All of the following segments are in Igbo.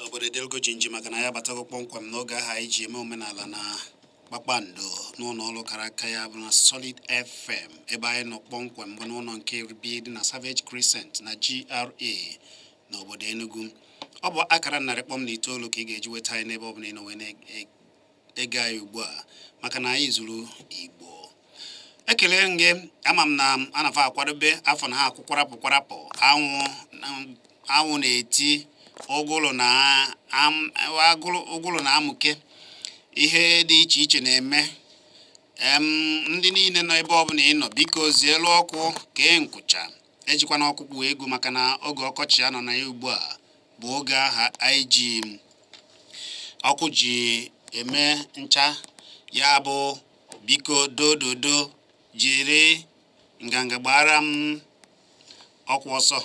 Obodo edelgo jinji maka na ya abatago kpọmkwem n'oge ahụ anyị ji eme omenala na kpakpando n'ụlọ ọrụ kara aka ya bụ na Solid FM, ebe anyị nọ kpọmkwem bụ n'ụlọ nke bi dị na Savage Crescent na GRA n'obodo Enugu. Ọ bụ akara 100.9 ka ị ga-eji weta anyị n'ebe ọ bụla ị nọ wee na-ege anyị ugbu a, maka na anyị zuru Igbo. Ekele m gị, ama m na anafa akwadobe afọ na ha akwụ kwarapụ kwarapụ, anwụ na-eti, ụgụrụ na-amụke, ihe dị iche iche na-eme. Ndị niile nọ ebe ọbụla ị nọ, biko zielu ọkụ kee nkwụcha, ejikwana ọkụkụ egwu, maka na oge ọkọchị a nọ na ya ugbu a bụ oge aha anyị ji ọkụ ji eme ncha. Ya bụ biko dododo jiri nganga gbara m ọkụ ọsọ.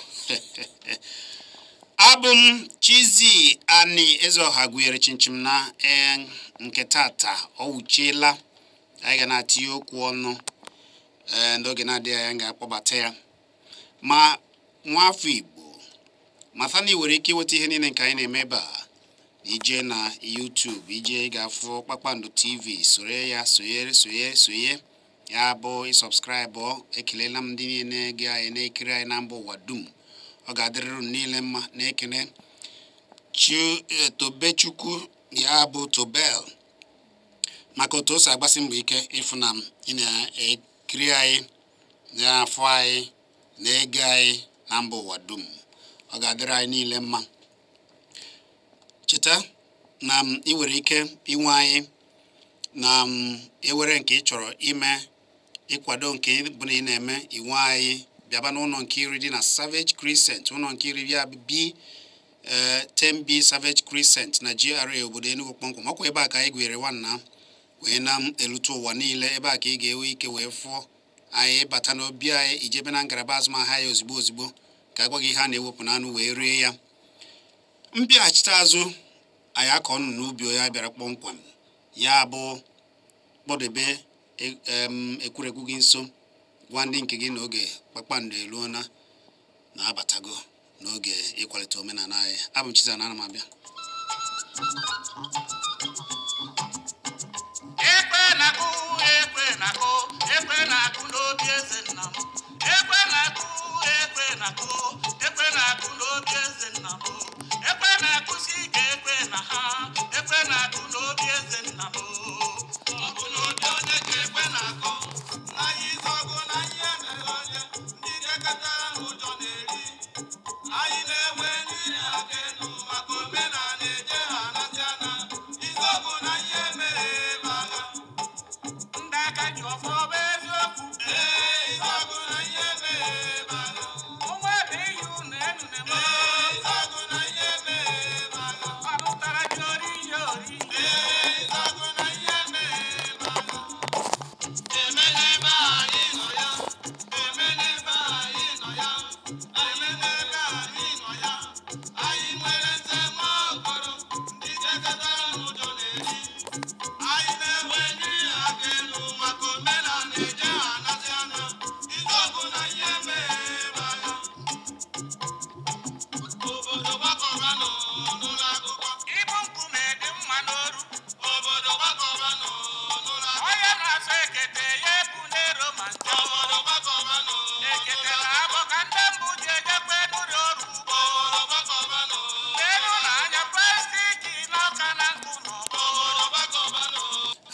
Abụ m Chizzy Ani Ezeoha gụnyere chinchim na nke tata ọ wuchiela. Anyị ga na-atinye okwu ọnụ n'oge na-adịghị anya ga-akpọbata ya. Ma nwafọ Igbo matana ị nwere ike ịnweta ihe niile nke anyị na-eme ebe a. Ije na YouTube, ije ga-afụ Kpakpando TV, soro ya, sonyere sonye sonye, ya bụ ịsọbskraịbụ. Ekelela m ndị niile gị anyị na-ekiri anyị na mba ụwa dum. Ọ ga-adịrịrị unu niile mma. Na-ekene Tobechukwu, ya bụ Tobel, maka otu o si agbasi mbọ ike ịfụ na ị na-ekiri anyị, na-afụ anyị, na-ege anyị na mba ụwa dum. Ọ ga-adịrị anyị niile mma. Cheta na ị nwere ike inwe anyị na ewere nke ị chọrọ ime, ịkwado nke bụ na ị na-eme, inwe anyị bịaba n'ụlọ nke iri dị na Savage Crescent, ụlọ nke iri ya B 10B Savage Crescent na GRA obodo Enugu kpọmkwem. Ọkwa ebe a ka anyị gụnyere nwanna wee na-elute ụwa niile. Ebe a ka ị ga-enwe ike wee fụọ anyị, bata n'obi anyị, ijebe na ngalaba azụmahịa ya ozigbo ozigbo ka agwa gị ihe a na-ewepụ n'anụ wee rie ya. Mbịaghachite azụ anyị akọ ọnụ n'ubi onye a bịara kpọmkwem, ya bụ kpọdebe ekwurekwu gị nso, gwa ndị nke gị n'oge kpakpando eruola na-abatago n'oge ịkwalite omenala anyị. Abụ m Chizzy, ana m abịa. Ekwe na-akụ, ekwe na-akụ, ekwe na-akụ n'obi eze nna m. Ekwe na-akụ, ekwe na-akụ, ekwe na-akụ n'obi eze nna m. Ekwe na-akụsi ike, ekwe na ha, ekwe na-akụ n'obi eze nna m. Ọ bụ n'obi onye ka ekwe na-akụ, n'anya izu ọgụ na ihe mere onye, ndị jekọtara n'ụjọ na-eri. Anyị na-enwe ndị aka elu maka omenala eje ha anasị ana, izu ọgụ na ihe mere ebe agha. Ndị aka ji ọfọ bụ eziokwu. Ee, izu ọgụ na ihe mere ebe agha. Ụmụ ebe iyi unu enu na-eme. Ee, izu ọgụ na ihe mere ebe agha. Ọlụtara ji ori ihe ori. Ee, izu ọgụ na ihe mere ebe agha. Eme n'ebe anyị nọ ya, eme n'ebe anyị nọ ya, anyị n'ebe anyị nọ ya. Anyị nwere nze nwa okoro, ndị jekọtara n'ụjọ na-eri. Anyị na-enwe ndị aka elu maka omenala eje ha anasị ana, izu ọgụ na ihe mere ebe agha. Obodo gbakọbanụ n'ụlọ akụkọ. Ibu nkume dị mma n'oru. Obodo gbakọbanụ n'ụlọ akụkọ. Onye na-asọ ekete ya ebu n'ero ma nche. Obodo gbakọbanụ Ekete na-abọ ka ndị mbụ ji ejekwa enuri ọrụ ugbo. Obodo gbakọbanụ. Elu na anya plastiki n'ọka na nkụ n'ọgbọ. Obodo gbakọbanụ.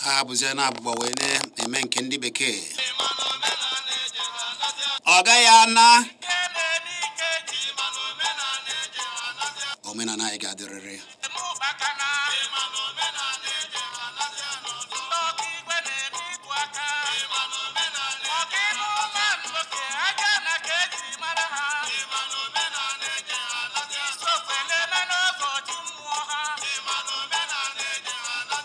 Ha bụzie na abụba wee na-eme nke ndị bekee. Ịma na omenala eje ha anasị ana. Ọ gaghị ana. Ike na-eme ike ji Ịma na omenala eje ha anasị ana. Omenala anyị ga-adịrịrị. eme ụkpaka na Ịma na omenala eje ha anasị ana ọzọ. ndị ọka igwe na-eme ịtụ aka. Ịma na omenala Ọka ịnụ ụma nwoke aja na ka ejiri mara ha. Ịma na omenala eje ha anasị ana. Isokwe na-eme n'oge ọchị mmụọ ha. Ịma na omenala eje ha anasị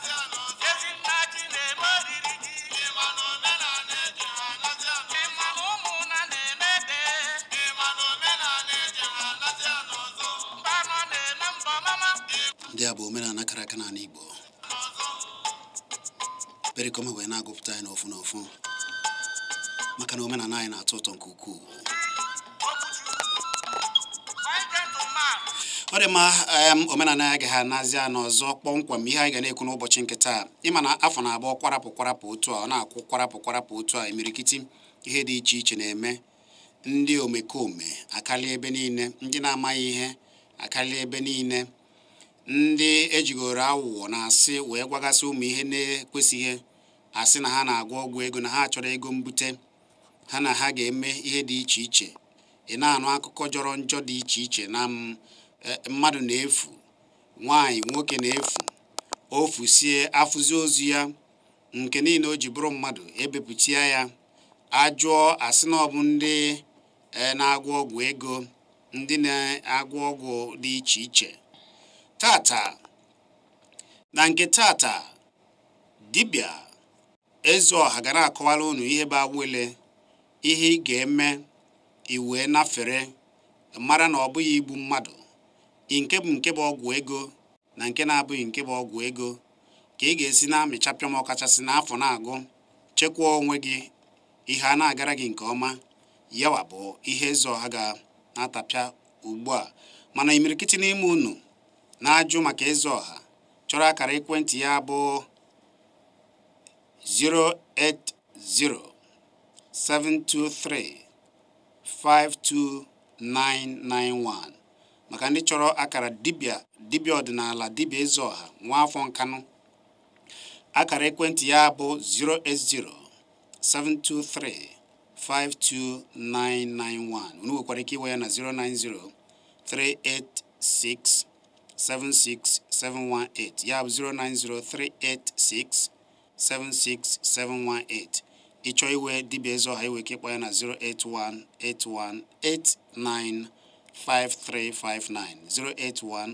n'omenala Igbo. Perikoma wee na-agụpụta anyị n'ofu n'ofu maka na omenala anyị na-atọ ụtọ nke ukwuu. Ọ dị mma, omenala anyị agaghị anazi n'ọzọ kpọmkwem ihe anyị ga na-ekwu n'ụbọchị nke taa. Ịma na afọ na-abụọ kwarapụ kwarapụ otu a, ọ na-akwụ kwarapụ kwarapụ otu a, imirikiti ihe dị iche iche na-eme. Ndị omekome akarịa ebe niile, ndị na-amaghị ihe akarịa ebe niile, ndị ejigoro aghụghọ na-asị wee gwagasị ụmụ ihe na-ekwesịghị, asị na ha na-agwọ ọgwụ ego, na ha chọrọ ego mbute ha, na ha ga-eme ihe dị iche iche. Ị na-anụ akụkọ jọrọ njọ dị iche iche na mmadụ na-efu, nwaanyị nwoke na-efu, ofusie afụzi ozu ya nke niile o ji bụrụ mmadụ, ebepụta ya, ajụọ asị na ọ bụ ndị na-agwọ ọgwụ ego, ndị na-agwọ ọgwụ dị iche iche. Tata na nke tata, dibịa Ezeọha ga na-akọwara unu ihe bụ awele, ihe ị ga-eme i wee nafere mara na ọ bụghị igbu mmadụ, nke bụ nke bụ ọgwụ ego na nke na-abụghị nke bụ ọgwụ ego, ka ị ga-esi na-amịchapịa ma ọkachasị n'afọ na-agụ, chekwaa onwe gị, ihe a na-agara gị nke ọma. Yawa bụ ihe Ezeọha ga na-atapịa ugbu a. Mana imirikiti n'ime unu na-ajụ maka Ezeọha chọrọ akara ekwentị ya bụ 08072352991 maka ndị chọrọ akara dibịa dibịa ọdịnala, dibịa Ezeọha nwaafọ Nkanụ. Akara ekwentị ya bụ 08072352991. Unu nwekwara ike iwe ya na 09038676718, ya bụ 09038676718. Ịchọ iwe dibịa Ezeọha, iwe ike ịkpọ ya na 08181895359,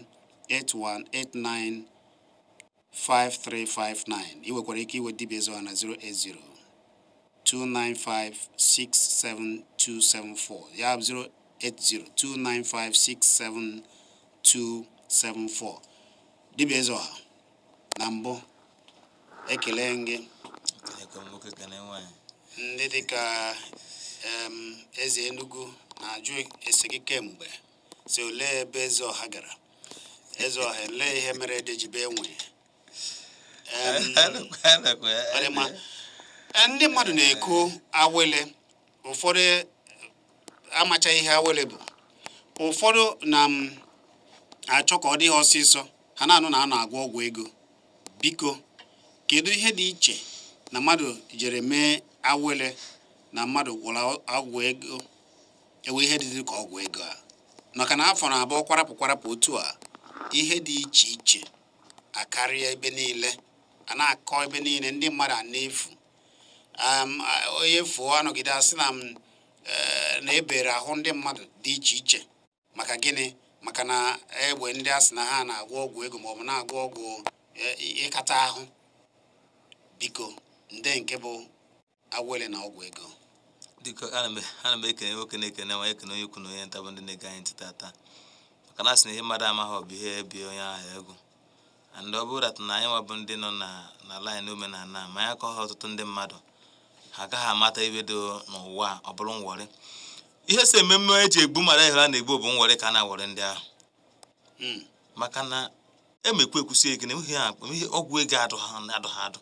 08181895359. Ị nwekwara ike iwe dibịa Ezeọha na 08029567274, ya bụ 08029567274. Dibịa Ezeọha, na mbụ ekele gị. Ndị dịka eze Enugu na-ajụ ese gị kemgbe, si olee ebe Ezeọha gara, Ezeọha elee ihe mere edejibe enwe. Ndị mmadụ na-ekwu awele, ụfọdụ amachaghị ihe awele bụ, ụfọdụ na-achọ ka ọ dị ha ọsịsọ, ha na-anụ na a na-agwọ ọgwụ ego. Biko, kedu ihe dị iche na mmadụ jere mee awele na mmadụ gwọrọ ọgwụ ego, ewe ihe dị ka ọgwụ ego a? Maka na afọ na-abụọ kwarapụ kwarapụ otu a, ihe dị iche iche akarịa ebe niile, a na-akọ ebe niile, ndị mmadụ a na-efu. Onye fuo anọgide asị na na-ebere ahụ ndị mmadụ dị iche iche. Maka gịnị? Maka na egbe ndị a sị na ha na-agwọ ọgwụ ego maọbụ na-agwọ ọgwụ ịkata ahụ. Biko, ndị nke bụ awele na ọgwụ ego. Dịka ana m ekene nwoke na-ekene nwa, ekene onye ukwu na onye nta bụ ndị na-ege anyị ntị tata, maka na asị na ihe mmadụ amaghị ọ bụ ihe ebie onye ahụ egwu. And ọ bụrụ na anyị nwa bụ ndị nọ na laịn omenala, ma anyị akọghị ọtụtụ ndị mmadụ, ha agaghị amata ibe dị n'ụwa. Ọ bụrụ nwọrị ihe si ememme eji egbu mmadụ ahụ a na-egbu bụ nwọrị ka a na-awọrị ndị ahụ, maka na emekwu ekwusi eke na enweghị ọgwụ ego adụ ha adụ.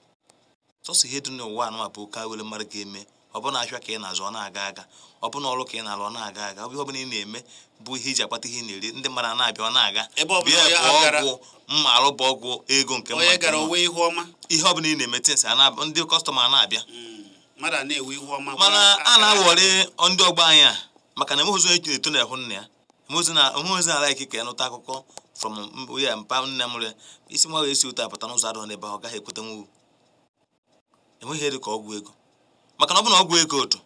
Sọsọ ihe dị n'ụwa anụma bụ oke awele mmadụ ga-eme. Ọ bụ na ahịa ka ị na-azụ ọ na-aga aga, ọ bụ na ọrụ ka ị na-alụ ọ na-aga aga, ọ bụ ihe ọbụla ị na-eme bụ ihe iji akpata ihe ị na-eri, ndị mmadụ a na-abịa ọ na-aga. Bịa bụ ọgwụ mma arụ bụ ọgwụ ego nke mma, ihe ọbụla ị na-eme tins ndị kọstọma na-abịa, mana a na-awọrị ndị ọgbọ anyị a, maka na enweghị onye na-eto na-ehụ nna ya, enweghị na ala ikike nụta akụkọ from ya mpa nne mụrụ ya isi nwa esi ụtọ apụta n'ụzọ adịghị n'ebe ahụ, ọ gaghị ekweta nwu. Enweghị ihe dị ka ọgwụ ego, maka na ọ bụ na ọgwụ ego otu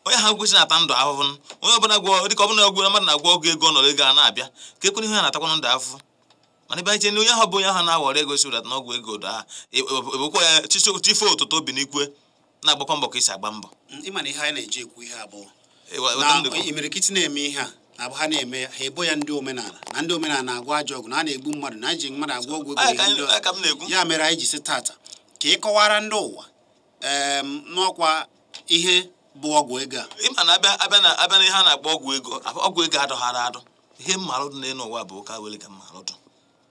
onye ha kwesịrị na-ata ndụ ahụhụ, onye ọbụla gwọ dịka ọbụla ọgwụ mmadụ na-agwọ ọgwụ ego nọrọ ego a na-abịa ka ekwere ihe a na-atakwanụ ndụ ahụhụ. Mana ebe anyị chere na onye ahụ bụ onye ahụ na-awọrọ ego si ụdata na ọgwụ ego odo ha ebekwa ya chife ụtụtụ obi n'ikwe na-agbakwa mbọ ka isi agba mbọ. Ịma na ihe anyị na-eji ekwu ihe abụọ na imirikiti na-eme ihe a Na-abụ ha na-eme ya, ha ebo ya ndị omenala na ndị omenala na-agwọ ajọ ọgwụ, na a na-egbu mmadụ, na eji mmadụ agwọ ọgwụ ego Aya na ka ihe ndị anyị- aya ọzọ. Ka m na-ekwu. Ya mere anyị ji sị tata ka ị kọwara ndị ụwa n'ọkwa ihe bụ ọgwụ ego a. Ịma na abịa na ihe a na-akpọ ọgwụ ego, ọgwụ ego adọghara adọ. Ihe mmalụ dị n'elu ụwa bụ oke awele ka mmalụ dụ.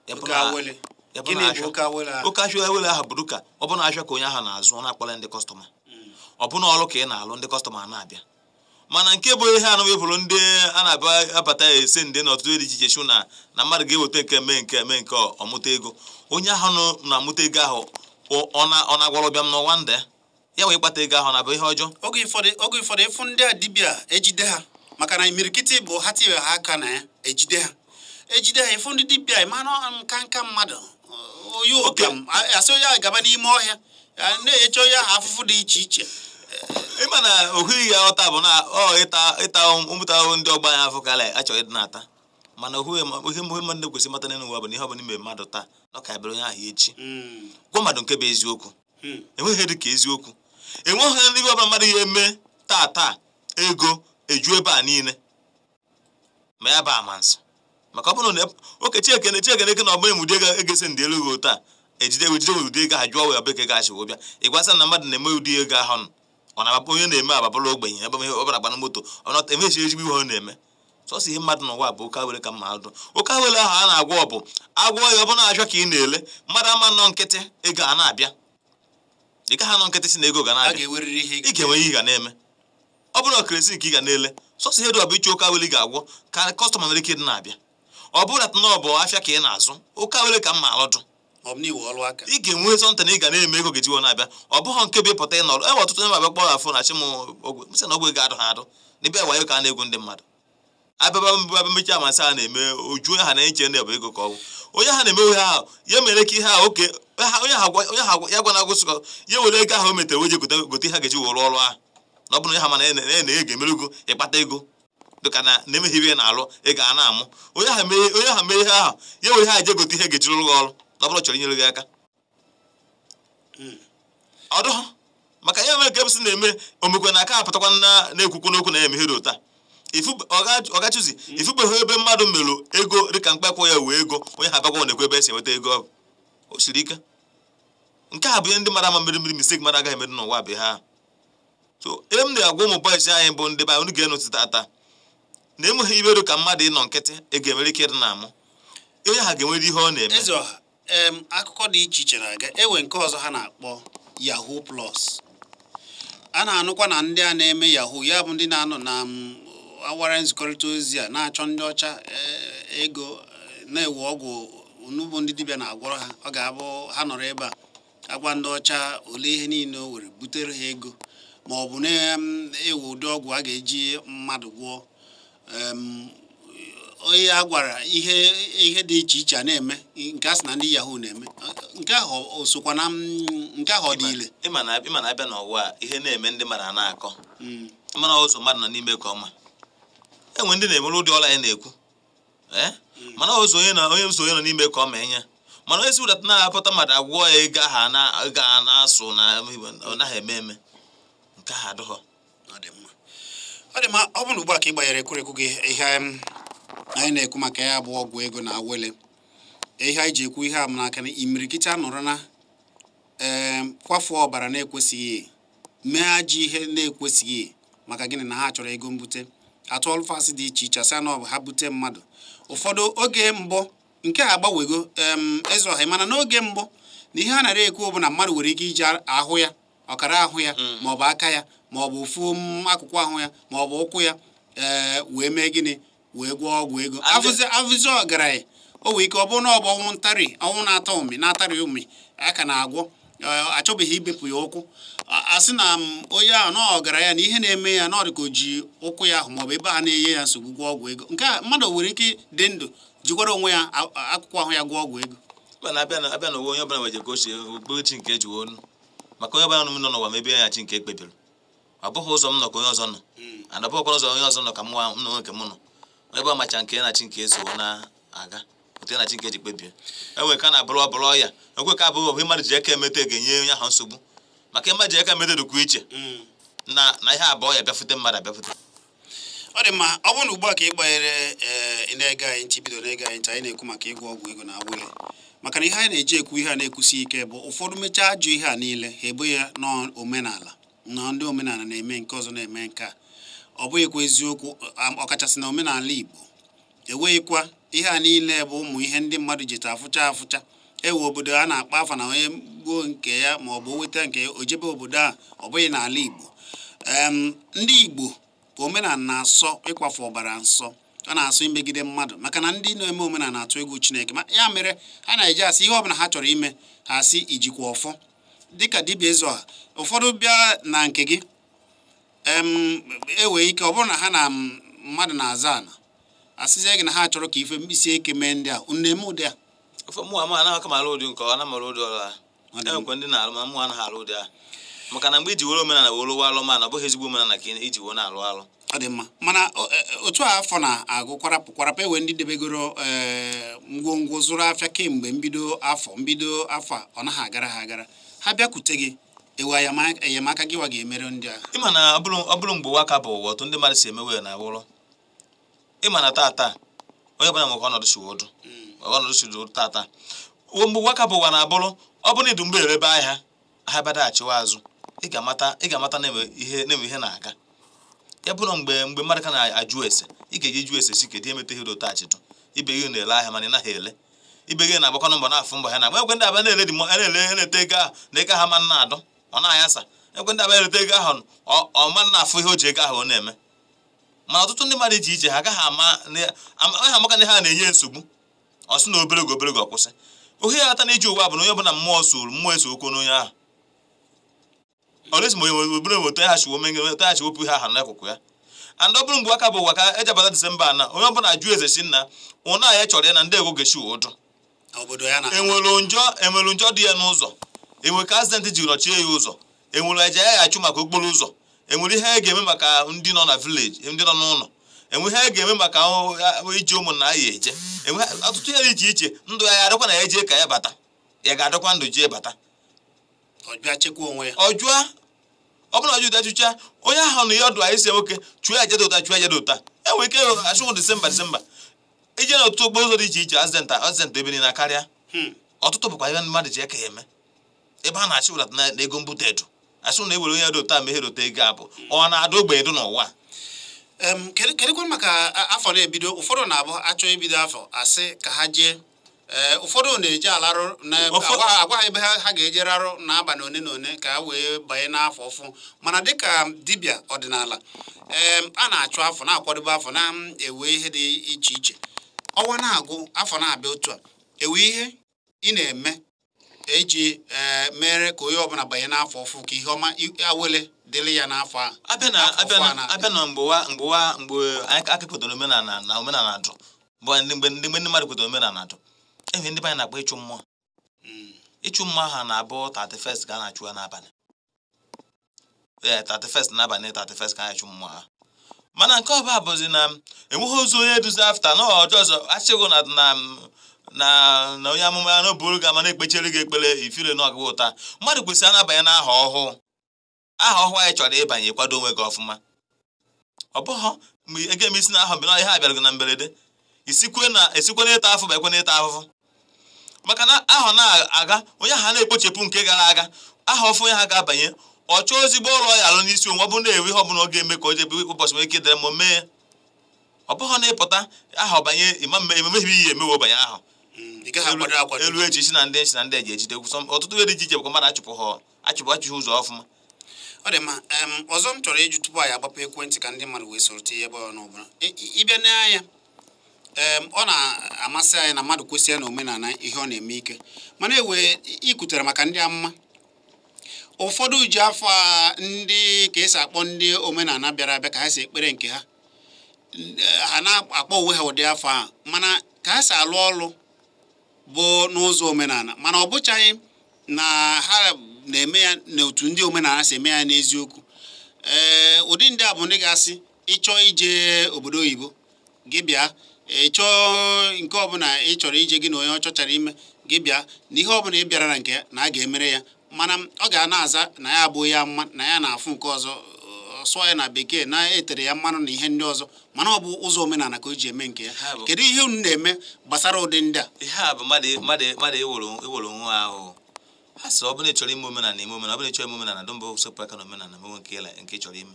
Ya bụ Oke awele. Ya bụ Gịnị na bụ ahịa. oke awele ahụ? Oke ahịa awele ahụ bụ ka ọ bụ na ahịa ka onye ahụ na-azụ, ọ na-akpọrọ ndị customer. Ọ bụ na ọrụ ka ị na-alụ, ndị customer na-abịa. Mana nke bụ ihe anụ wepụrụ ndị a na-abịa abata ese ndị n'ọtụtụ dị iche iche shu na mmadụ ga-eweta nke mee nke mee nke ọmụta ego. Onye ahụ na-amụta ego ahụ, ọ na-agwọrọ bịa m n'ụwa ndị ya wee kpata ego ahụ, na-abụ ihe ọjọọ. Oge ụfọdụ ịfụ ndị a dibịa ejide ha, maka na imirikiti bụ ha tinyere ha aka na ya, ejide ha, ejide ha. Ịfụ ndị dibịa, ịmara nka nka mmadụ onye ụbịam asị onye ahụ gaba n'ime ọhịa na-enyecha onye ahụ afụfụ dị iche iche. Ịma na ohughị ya ghọta bụ na ọ ịta ụmụta ahụhụ ndị ọgbọ anyị afọ karịa achọghị ịdị na-ata. Mana ohughị ihe mmadụ kwesịrị ịmata n'elu ụwa bụ na ihe ọ bụla ime mmadụ taa na ọ ka bịara onye ahụ echi. Gwa mmadụ nke bụ eziokwu. Enweghị ihe dị ka eziokwu. Enweghị ndị ọbụla mmadụ ya eme taa taa ego eju ebe a niile ma ya bụ amansi, maka ọ bụrụ na oke chiekene chiekene eke na ọbụla ụdị ego egesi ndị elu ego taa ejide ejide ụdị ego ha jụọ wee ọbịa ka ego achị bịa ịgwasa na mmadụ na-eme ụdị ego ahụ nọ. Ọ na-abụ onye na-eme ababụla ogbenye ebe ọ bụla gbana moto ọ na emechi ezigbo ihe ọ na-eme. Sọsọ ihe mmadụ n'ụwa bụ oke awere ka mma adụ. Oke awere ahụ a na-agwọ ọ bụ agwọ ya, ọ bụ na-achọ ka ị na-ele mmadụ ama nọ nkịtị ego a na-abịa. Ị gaghị anọ nkịtị si na ego ga A na-abịa. ga-eweriri ihe. Ị ga-enwe ihe ị ga na-eme. Ọ bụrụ na kerosene ka ị ga na-ele, sọsọ ihe dị ọ bụ iche oke awele ị ga-agwọ ka customer nwere ike ịdị na-abịa. Ọ bụrụ na ọ bụ afịa ka ị na-azụ, oke awele ka mma alụdụ. Ọ bụ na iwe ọrụ aka. Ị ga-enwe something ị ga na-eme, ego ga-ejiwo na-abịa. Ọ bụghị nke bụ ịpụta ịnọrọ enwe. Ọtụtụ ndị abịa kpọrọ afọ na chi m ọgwụ, m sị na ọgwụ ego adụ ha adụ n'ebe wayo ka a na-egwu ndị mmadụ. Abịaba mbụ abịa mechi amasị a na-eme oju onye ha na-eche na bụ ego ka ọ bụ onye ha na-eme ihe ahụ ya mere ka ihe ahụ oke onye ha onye ha ya gwa na-agụsị ka ya were ego ahụ o metere wee je gote gote ihe ha ga-eji were ọrụ ahụ. Na ọ bụrụ na onye ha mana na na ego emerugo ịkpata ego dịka na na-emeghị ihe na-alụ ego a na-amụ onye ha mee onye ha mee ihe ahụ ya were ha je gote ihe ga-eji rụrụ gị ọrụ, na ọ bụrụ chọrọ inyere gị aka. Ọ dụghọ maka ya mere ka ebisi na-eme omekwe na aka apụtakwa na na-ekwukwu n'okwu na-eme ihe dị ụta ọgachuzi ifubeghị ebe mmadụ merụ ego dịka mkpekwa ya wee ego onye ha abakwa na-ekwu ebe esi enweta ego. Ọ bụ o siri ike. Nke a bụ ihe ndị mmadụ ama mmiri mmiri mistake mmadụ agaghị emerụ n'ụwa bụ ihe ahụ. So ebe m na-agwa ụmụ boys anyị bụ ndị be anyị, unu ga-enụ tata na enweghị iberụ ka mmadụ ịnọ nkịtị ego emere ike ịdị na-amụ onye ha ga-enwere ihe ọ na-eme. Eze ọha, akụkọ dị iche iche na-aga ewe. Nke ọzọ ha na-akpọ yahoo plus, a na-anụkwa na ndị a na-eme yahoo, ya bụ ndị na-anọ na awara nzikọrịta ozi a na-achọ ndị ọcha ego, na-ewe ọgwụ onugbu ndị dibịa na-agwọrọ ha. Ọ ga-abụ ha nọrọ ebe a agwa ndị ọcha ole ihe niile o were butere ha ego, ma ọ bụ na-ewe ụdị ọgwụ a ga-eji mmadụ gwọọ. Onye a gwara ihe ihe dị iche iche a na-eme nke a sị na ndị yahoo na-eme nke ahụ, o sokwa na nke ahụ ọ dị ile? Ịma na abịa n'ụwa a, ihe na-eme ndị mmadụ a na-akọ mana ụzọ mmadụ nọ n'ime ka ọma enwe ndị na-emere ụdị ọla anyị na-ekwu ee, mana ụzọ onye na onye ụzọ onye nọ n'ime ka ọ ma enye. Mana onye si wụdata na-apụta mmadụ agwọ ya ego ahụ na ego a na-asụ na ọ naghị eme eme nke ahụ adịghọ. Ọ dị mma, ọ dị mma. Ọ bụ na ugbu a ka ị gbanyere ekwurekwu gị, ihe anyị na-ekwu maka ya bụ ọgwụ ego na awele. Ihe anyị ji ekwu ihe a bụ n'aka na imirikiti anọrọ na kwafuo ọbara na-ekwesịghị, mee ajọ ihe na-ekwesịghị. Maka gịnị? Na ha chọrọ ego mbute. Atụọlụ fasị dị iche iche asị na ọ bụ ha bute mmadụ. Ụfọdụ oge mbụ nke a agbanwego. Eze ọha, mana n'oge mbụ na ihe a nara ekwu bụ na mmadụ nwere ike iji ahụ ya, ọkara ahụ ya, maọbụ aka ya, maọbụ ofu akụkụ ahụ ya, maọbụ ụkwụ ya, wee mee gịnị? Wee gwọọ ọgwụ ego. Avụzi ọgaranya o nwere ike ọ bụrụ na ọ bụ ọnwụ ntarị, ọnwụ na-ata ụmị, na-atarị ụmị aka na-agwọ, achọbeghị ibepụ ya ụkwụ. Asị na onye ahụ na ọgaranya na ihe na-eme ya na ọ dị ka o ji ụkwụ ya ahụ maọbụ ebe a na-enye ya nsogbu gwọọ ọgwụ ego. Nke a mmadụ nwere ike dị ndụ jikwara onwe ya akụkụ ahụ ya gwọọ ọgwụ ego. Mana abịa n'ụwa, onye ọbụla nwere ka o si okpukperechi nke eji onu maka onye ọbụla nọ n'ụwa mebie ya chi nke ekpebiri. Ọ bụghị ụzọ m nọ ka onye ọzọ nọ and ọ bụghịkwa ụzọ onye ọzọ nọ ka m nwa m nọ nke m nọ. Onye ọbụla macha nke ya na chi nke eso na-aga otu ya na chi nke eji kpebie. Enwere ka na-abụrụ ọbụrụ ọya ekwe ka abụghị ọbụ mmadụ ji aka emete ga-enye onye ahụ nsogbu, maka mmadụ ji aka emete dịkwa iche na ihe abụọ ya bịafute mmadụ abịafute. Ọ dị mma. Ọ bụrụ na ugbu a ka ị gbanyere na-ege anyị ntị, bido na-ege anyị ntị, anyị na-ekwu maka ịgwọ ọgwụ ego na awele, maka na ihe anyị na-eji ekwu ihe a na-ekwusi ike bụ ụfọdụ mechaa ajụ ihe a niile ha ebo ya n'omenala, na ndị omenala na-eme nke ọzọ na-eme nke a. Ọ bụghịkwa eziokwu, ọkachasị na omenala Igbo enweghịkwa ihe a niile bụ ụmụ ihe ndị mmadụ jeta afụcha afụcha. Ewe obodo a na-akpa afa na onye gbuo nke ya ma ọ bụ weta nke ya o jebe obodo a, ọ bụghị n'ala Igbo. Ndị Igbo omenala na-asọ ịkwafu ọbara nsọ, ọ na-asọ imegide mmadụ, maka na ndị na-eme omenala na-atụ egwu Chineke. Ma ya mere ha na-eji asị ihe ọbụla ha chọrọ ime, ha asị ijikwa ọfọ. Dịka dibịa eze ọha, ụfọdụ bịa na nke gị, ewee ike ọ bụrụ na ha na mmadụ na-aza ana, asịzie gị na ha chọrọ ka ife mkpịsị eke mee ndị a, unu na-eme ụdị a? Ofe mụ ama anaghị m alụ ụdị nke ọ na mara ụdị ọrụ a. Enwekwa ndị na-alụ, ma mụ anaghị alụ ụdị a, maka na mgbe iji were omenala were lụwa alụ, mana ọ bụghị ezigbo omenala ka iji were na-alụ alụ. Ọ dị mma. Mana otu a afọ na-agụ kwarapụ kwarapụ, ewe ndị debegoro ngwongwo zụrụ afịa kemgbe mbido afọ a, ọ naghị agara ha agara, ha bịakwute gị, ewe enyemaka gị wa ga-emere ndị a? Ịma na ọ bụrụ mgbe ụwa ka bụ ụwa, otu ndị mmadụ si emewe na awụrụ. Ịma na tata onye ọbụla nwekwa ọnọdụ si ụdụ ọnọdụ si ụdụ tata. Mgbe ụwa ka bụ ụwa na-abụrụ, ọ bụrụ na idu mgbe erebe ahịa ha bịadaghachiwa azụ, ị ga-amata na-eme ihe na-aga. Ya bụrụ mgbe mmadụ ka na-ajụ ese, ị ga-eji jụ ese si kedu emeta ihe dota achịtụ ibe gị na-ele ahịa mana ị naghị ele, ibe gị na-agbakọ mbọ na-afụ mbọ ha na-agba. Ekwe ndị abịa na-ele dị na-ele na-ete ego ahụ na ego ha ma na-adụ ọ na-ayasa. Ekwe ndị abịa na-eleta ego ahụ ọ ma na-afụ ihe o ji ego ahụ ọ na-eme. Mana ọtụtụ ndị mmadụ iche iche ha agaghị ama ha amaka na ha na-enye nsogbu, ọ sị na obere oge obere oge ọ kwụsị. Ohe ya ata na iji ụwa bụ na onye ọbụla mmụọ soro mmụọ eso okwu n'onye ahụ. Olesi ma onye obere weta ha chiwo menge weta ha chiwopụ ihe ahụ n'akụkụ ya. And ọ bụrụ mgbe aka bụ ụwa ka ejebata Disemba na onye ọbụla jụ eze si nna ụna ya chọrọ ya na ndị ego ga-echi ụdụ enwere njọ dị ya n'ụzọ, enwere ka accident ji nọchie ya ụzọ, enwere eje ya achụ maka okporo ụzọ, enwere ihe a ga-eme maka ndị nọ na village, ndị nọ n'ụlọ, enwere ihe a ga-eme maka iji ụmụnna ya eje, enwere ọtụtụ ihe dị iche iche. Ndụ ya adịkwa na ya jee ka ya bata, ya ga-adịkwa ndụ jee bata. Ọ bịa chekwa onwe ya. Ọ jụa, ọ bụrụ na ọ jụta chụcha onye ahụ na ihe ọdụ anyị si nwoke chụọ ya jede ụta chụọ ya jede ụta. Enwere ike achụnwụ Disemba ije n'ọtụtụ okporo ụzọ dị iche iche, accident ebe niile karịa. Ọtụtụ bụkwa ihe mmadụ ji eke ya eme ebe a na-achị ụlata na ego mbute edo asị na ewere onye dị ụta ma ihe ụta ego abụ ọ na-ada ogbenye dị n'ụwa. Kedụkwa maka afọ na-ebido, ụfọdụ na-abụ achọ ibido afọ asị ka ha jee, ụfọdụ na-eje alarụ agwa ha ebe ha ga-eje rarụ n'abalị one na one ka ha wee banye n'afọ ọfụ. Mana dịka dibịa ọdịnala, a na-achụ afọ na-akwadobe afọ na-ewe ihe dị iche iche, ọnwa na-agụ afọ na-abịa otu a, ewe ihe ị na-eme eji mere ka onye ọbụla banye n'afọ ọfụ ka ihe ọma awele dịrị ya n'afọ a. Abịa na mgbe anyị aka kwetara omenala na omenala dụ, mgbe ndị mmadụ kwetara omenala dụ, enwe ndị be anyị na-akpọ ịchụ mmụọ. Ịchụ mmụọ ahụ na-abụ 31st ka a na-achụ ya n'abalị. Ee, 31st n'abalị 31st ka a na-achụ mmụọ ahụ. Mana nke ọba bụzi na enweghị ozu onye eduzi afta na ọjọọ ọzọ achịghị na onye amụma ya na oburu gị ama na-ekpechere gị ekpere ifire na ọgụgụ ụta. Mmadụ kwesịrị anabanye n'aha ọhụụ, aha ọhụụ anyị chọrọ ịbanye, kwado onwe gị ọfụma. Ọ bụghị mgbe ego eme isi na ahụ mgbe ihe a bịara gị na mberede, esikwe n'ịta afụ bụ ekwe n'ịta ahụhụ. Maka na ahụ na-aga onye ahụ na-ekpochepụ nke gara aga, aha ọfụ onye ha ga-abanye, ọ chọọ ezigbo ụlọ ya alụ n'isi onwe, ọ bụrụ na-ewe ihe ọbụla ọ ga-eme ka o jebe ụbọchị nwere ike dere ma o mee. Ọ bụghị na ịpụta aha ọbanye ememeghị ihe emewe ọbanye ahụ elu echi si na ndị si na ndị eji ejide ọtụtụ ihe dị iche iche bụkwa mmadụ achụpụ ha achụpụ achụghị ụzọ ọfụma. Ọ dị mma. Ọzọ m chọrọ ịjụ tupu anyị agbapụ ekwentị ka ndị mmadụ wee soro tinye ebe ọ n'ọbụla ịbịa n'anya, ọ na-amasị anyị na mmadụ kwesịrị na omenala ihe ọ na-eme ike, mana ewe ikwutere maka ndị amụma ụfọdụ ji afọ a ndị ka esi akpọ ndị omenala bịara abịa ka ha si ekpere nke ha, ha na-akpọ onwe ha ụdị afọ a, mana ka ha si alụ ọlụ bụ n'ụzọ omenala, mana ọ bụchaghị na ha na-eme ya n'otu ndị omenala si eme ya n'eziokwu. Ee, ụdị ndị a bụ ndị ga-asị ịchọọ ije obodo oyibo gị bịa, ịchọọ nke ọbụla ị chọrọ ije gị na onye ọ chọchara ime gị bịa, na ihe ọbụla ị bịara na nke ya na a ga-emere ya, mana ọ ga na-aza na ya abụghị ya mma na ya na-afụ nke ọzọ sụọ ya na bekee na-etere ya mmanụ na ihe ndị ọzọ, mana ọ bụ ụzọ omenala ka o ji eme nke ya. Kedu ihe unu na-eme gbasara ụdị ndị a? Ihe a bụ mmadụ ewere onwe ahụ ha sị ọ bụrụ na ị chọrọ ime omenala, ime omenala. Ọ bụrụ na ị chọrọ ime omenala, dụ mbụ sepụ aka na omenala mewe nke ị chọrọ ime.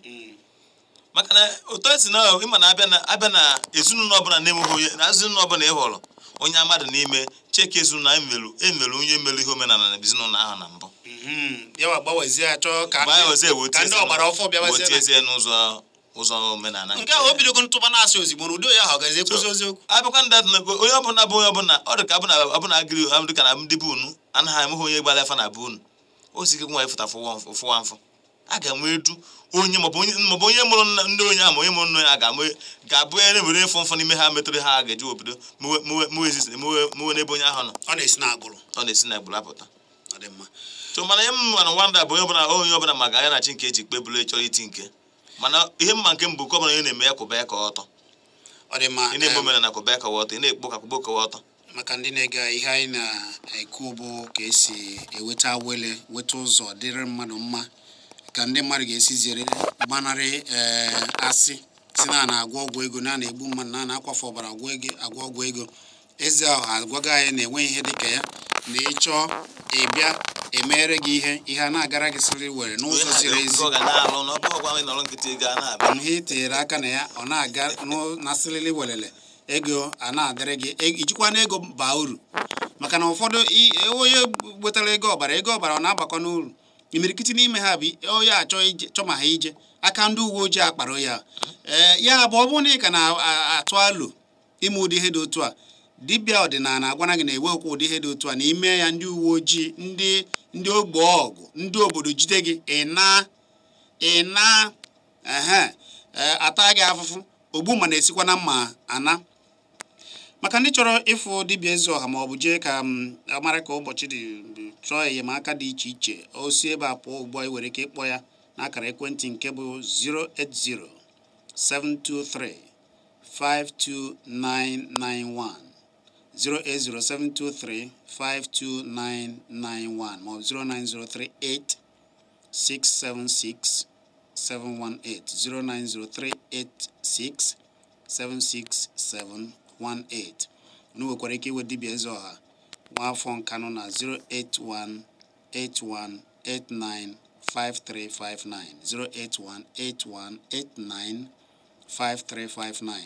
Maka na otu esi na ịma na abịa na ezinụlọ ọbụla na-enweghị onye na ezinụlọ ọbụla ị hụrụ onye amadụ n'ime cheke ezinụlọ emelu onye mere ihe omenala na ezinụlọ ahụ na mbụ. Ka ndị ọgbara ọfọ bịawazie n'ụzọ ụzọ omenala nke ahụ o bidogo ntụba na-asị ozigbo na udo ya ahụ gazi ekwuzi eziokwu. Abịakwa ndị onye ọbụla bụ onye ọbụla ọ dị ka ọbụna agịrị dịka na ndị bụ unu anaghị emeghe onye gbara afa na bụ unu o si ike nwa ịfụta fụwa mfụ a ga-enwe edu onye maọbụ onye mụrụ ndị onye ahụ ma onye mụrụ nne ya ga-abụ onye na-ewere ịfụ mfụ n'ime ha metụrụ ha ga-eji obodo mewe n'ebe onye ahụ nọ. Ọ na-esi n'agbụrụ ọ na-esi n'agbụrụ apụta. So mana ihe mma na nwanda bụ onye ọbụla maka anya na chi nke eji kpebulu chọrọ iti nke mana ihe mma nke mbụ ka ọ bụla onye na-eme ya kwụba ya ka ọtọ. Ị na-eme omenala kwụba ya ka ọtọ, ị na-ekpo ka kwụba ka ọtọ. Maka ndị na-ege ihe anyị na-ekwu bụ ka esi eweta awele weta ụzọ dịrị mmadụ mma ka ndị mmadụ ga-esi zere gbanarị asị si na na-agwọ ọgwụ ego na na-egbu mmadụ na na-akwafe ọbara agwọ ọgwụ ego. Eze ahụ agwago anyị na-enwe ihe dịka ya na ịchọọ ịbịa emere gị ihe a na-agara gị sịrị were n'ụzọ ziri ezi. Ihe i tinyere aka na ya ọ na-aga na sịrịrị welele ego a na-adịrị gị ijikwa na ego baa uru maka na ụfọdụ onye wetara ego ọbara ọ na-agbakọ n'uru imirikiti n'ime ha bụ onye achọ ije chọ ma ha ije aka ndị uwe ojii akpara ya. Ya bụ ọ bụrụ na ị ka na-atụ alo ime ụdị ihe dị otu a, dibịa ọdịnala agwana gị na-ewekwa ụdị ihe dị otu a na ime ya ndị uwe ojii ndị ogbe ọgụ ndị obodo jide gị ị na ata gị afụfụ ogbu ma na-esikwa na mma ana. Maka ndị chọrọ ịfụ dibịa eze ọha ma ọ bụ jee ka mara ka ụbọchị dị chọọ enyemaka dị iche iche o si ebe a pụọ ugbu a, ị nwere ike ịkpọ ya n'akara ekwentị nke bụ 080 723 52991 080 723 52991 ma ọ bụ 09038 676 718 09038 676 718. Unu nwekwara ike iwe dibịa eze ọha nwaafọ Nkanụ na 081 81 89 5359 081 81 89 5359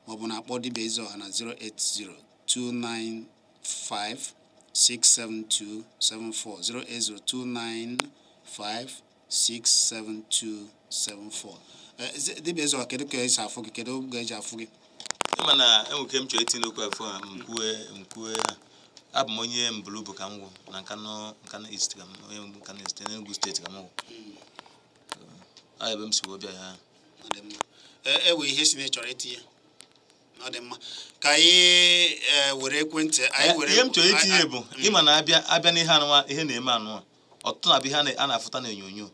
maọbụ na akpọ dibịa eze ọha na 080 295 672 74 080 295 672 74. Dibịa eze ọha, kedu ka esi afụ gị, kedu oge eji afụ gị? Ịma na enweke m chọrọ itinye okwu afọ a mkwue ha. Abụ m onye Mbulubu ka m gwụ na Nkanu East ka m onye Nkanu East Enugu steeti ka m gwụ. Ọ ebe m si wee bịa ya. Ewe ihe si na ị chọrọ itinye ọ dị mma ka anyị were ekwentị anyị were ihe m chọrọ itinye bụ ịma na abịa n'ihe anụnwa ihe na-eme anụnwa ọtụtụ na-abịa ihe a na-afụta n'onyonyo.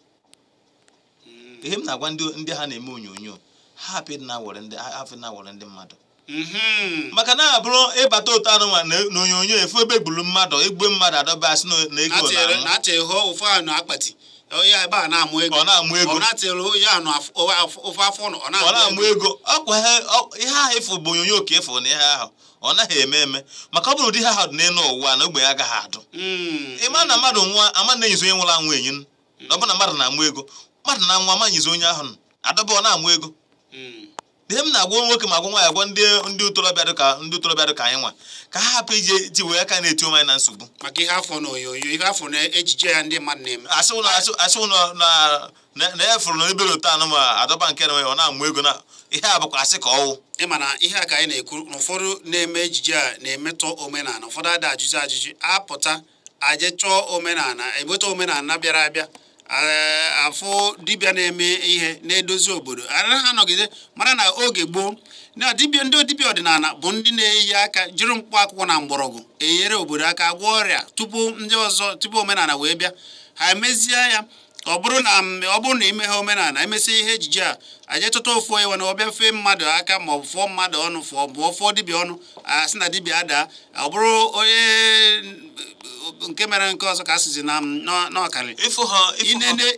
Ihe m na-agwa ndị ha na-eme onyonyo ha hapụ ịdị na-awere ndị mmadụ maka na abụrụ ịbata otu anụnwa na onyonyo efu ebe gburu mmadụ egbe mmadụ adọba asị na ego na ọ na-amụ ego ọ na-amụ ego ọkwa ihe ahụ ịfụ bụ onyonyo ka ịfụ na ihe ahụ ọ naghị eme eme maka ọ bụrụ ụdị ihe ahụ dị n'elu ụwa na ogbenye agaghị adụ. Ịma na mmadụ nwa ama na-enyizi onye nwụrụ anwụ enyi na ọ bụ na mmadụ na-amụ ego mmadụ na nwa amanyizi onye ahụ adọba ọ na-amụ ego. Ihe m na-agwa nwoke ma agwa nwaanyị agwa ndị ntorobịa dị ka anyị nwa ka ha hapụ ije ji wee aka na-eti onwe anyị na nsogbu maka ihe afọ na onyonyo ihe afọ na ejije ya ndị mmadụ na-eme asị ụnụ na ya fụrụ na ebere otu anụ ma adọba nke na ọ na-amụ ego na ihe a bụkwa asị ka ọwụ. Ịma na ihe a ka anyị na-ekwu na ụfọdụ na-eme ejije a na-emetọ omenala, ụfọdụ ada ajụjụ ajụjụ apụta aje chọọ omenala egbeta omenala bịara abịa afụ dibịa na-eme ihe na-edozi obodo anaghị anọgide mara na oge gboo na dibịa ndị dibịa ọdịnala bụ ndị na-eyi aka jiri mkpụ akwụkwọ na mgbọrọgwụ enyere obodo aka gwọọ ọrịa tupu ndị ọzọ tupu omenala wee bịa ha emezie ya. Ọ bụrụ na ime ha omenala emesịa ihe ejije a aje chọta ofu onye na ọbịa fee mmadụ aka ma ọ bụ fụọ mmadụ ọnụ fụọ bụọ fụọ dibịa ọnụ a sị na dibịa adaa ọ bụrụ onye nke mere nke ọzọ ka asịzi na n'ọkarị.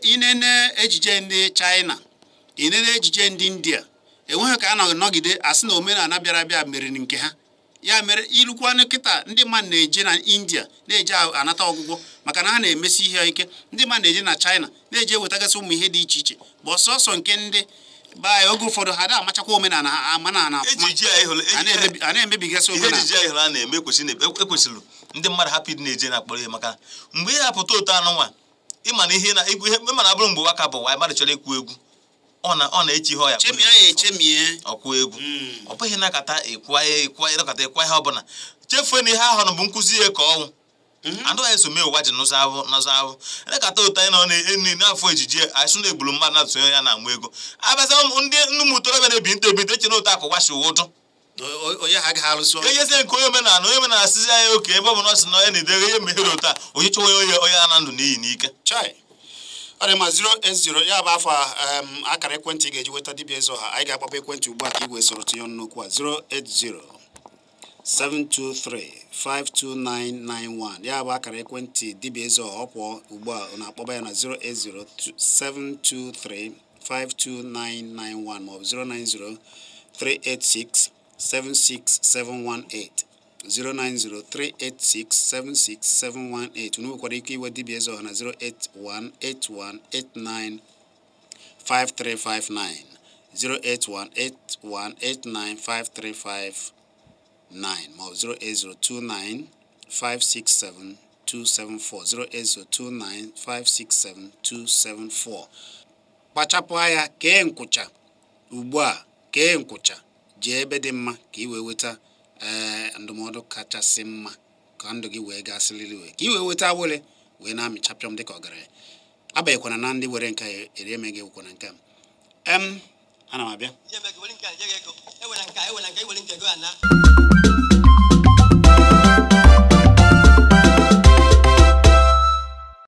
Inene ejije ndị China Inene ejije ndị India enweghị ka a nọgide asị na omenala bịara abịa meriri nke ha. Ya mere ilukwanụ kịta, ndị mmadụ na-eje na India na-eje anata ọgwụgwọ maka na ha na-emesi ihe ike. Ndị mmadụ na-eje na China na-eje ewetagasị ụmụ ihe dị iche iche, bụ ọsọsọ nke ndị be anyị oge ụfọdụ ha da amachakwa omenala ha amanala ọfụma. Ejiji a ịhụrụ A na-emebigasị ihe omenala. Ejiji a ịhụrụ a na-eme ekwesịrị ndị mmadụ hapụ ịdị na-eje na-akpọrọ ihe, maka mgbe ihe apụta ụtọ anụnwa, ịma na ihe na ihe ịma na abụrụ mgbe ụwa ka bụ nwa mmadụ chọrọ ịkụ egwu, ọ na-echi ihe ọ ya Chemie ya echemie. Ọkụ egwu, ọ bụghị nakata ịkwa ịkwa ịnakọta ịkwa ihe ọbụla, chefuo na ihe ahụ bụ nkụzi ihe ka ọnwụ andụ anyị so mee ụwa ji nụzọ ahụ nụzọ ahụ nakata ụtọ anyị nọ na-enu n'afọ ejiji anyị sụ na-egburu mmadụ na-atụnye ya na-amụ ego abịaza ndị ụmụ ntorobịa na-ebi nta ebi eche na ụtọ akụwa si ụdụ. Onye ha agaghị alụsị ọrụ. Enyezie nke onye omenala, onye omenala sizi anyị oke ebe ọ bụ na ọ sị na onye na-edere ihe meghere ụtọ a, onye chọwa onye onye a na ndụ n'iyi n'ike. Chai, ọ dị mma. 080 ya bụ afọ akara ekwentị ị ga-eji nweta dibịa eze ọha. Anyị ga-akpọpụ ekwentị ugbu a ka ị wee soro tinye ọnụ n'okwu a: 080 723 52991. Ya bụ akara ekwentị dibịa eze ọha. Ọ pụọ ugbu a, ọ na-akpọba ya na 080 723 52991 maọbụ 090 386 76718, 090 386 76718. Unu nwekwara ike iwe dibịa eze ọha na 081 8189 5359, 081 8189 5359 maọbụ 08029 567 274, 08029 567 274. Kpachapụ anya, kee nkwụcha ugbu a, kee nkwụcha, jee ebe dị mma ka ị wee weta ndụmọdụ kachasị mma ka ndụ gị wee gaa sịrịrị, wee ka ị wee weta awele wee na-amịchapịọm dịka ọgaranya. Abanyekwana na ndị were nke a eri eme gị ewekwana nke a. Em ana m abịa. Nye m ego, were nke a, nye gị ego. Ewela nke a, ewela nke a, ewere nke gị ana.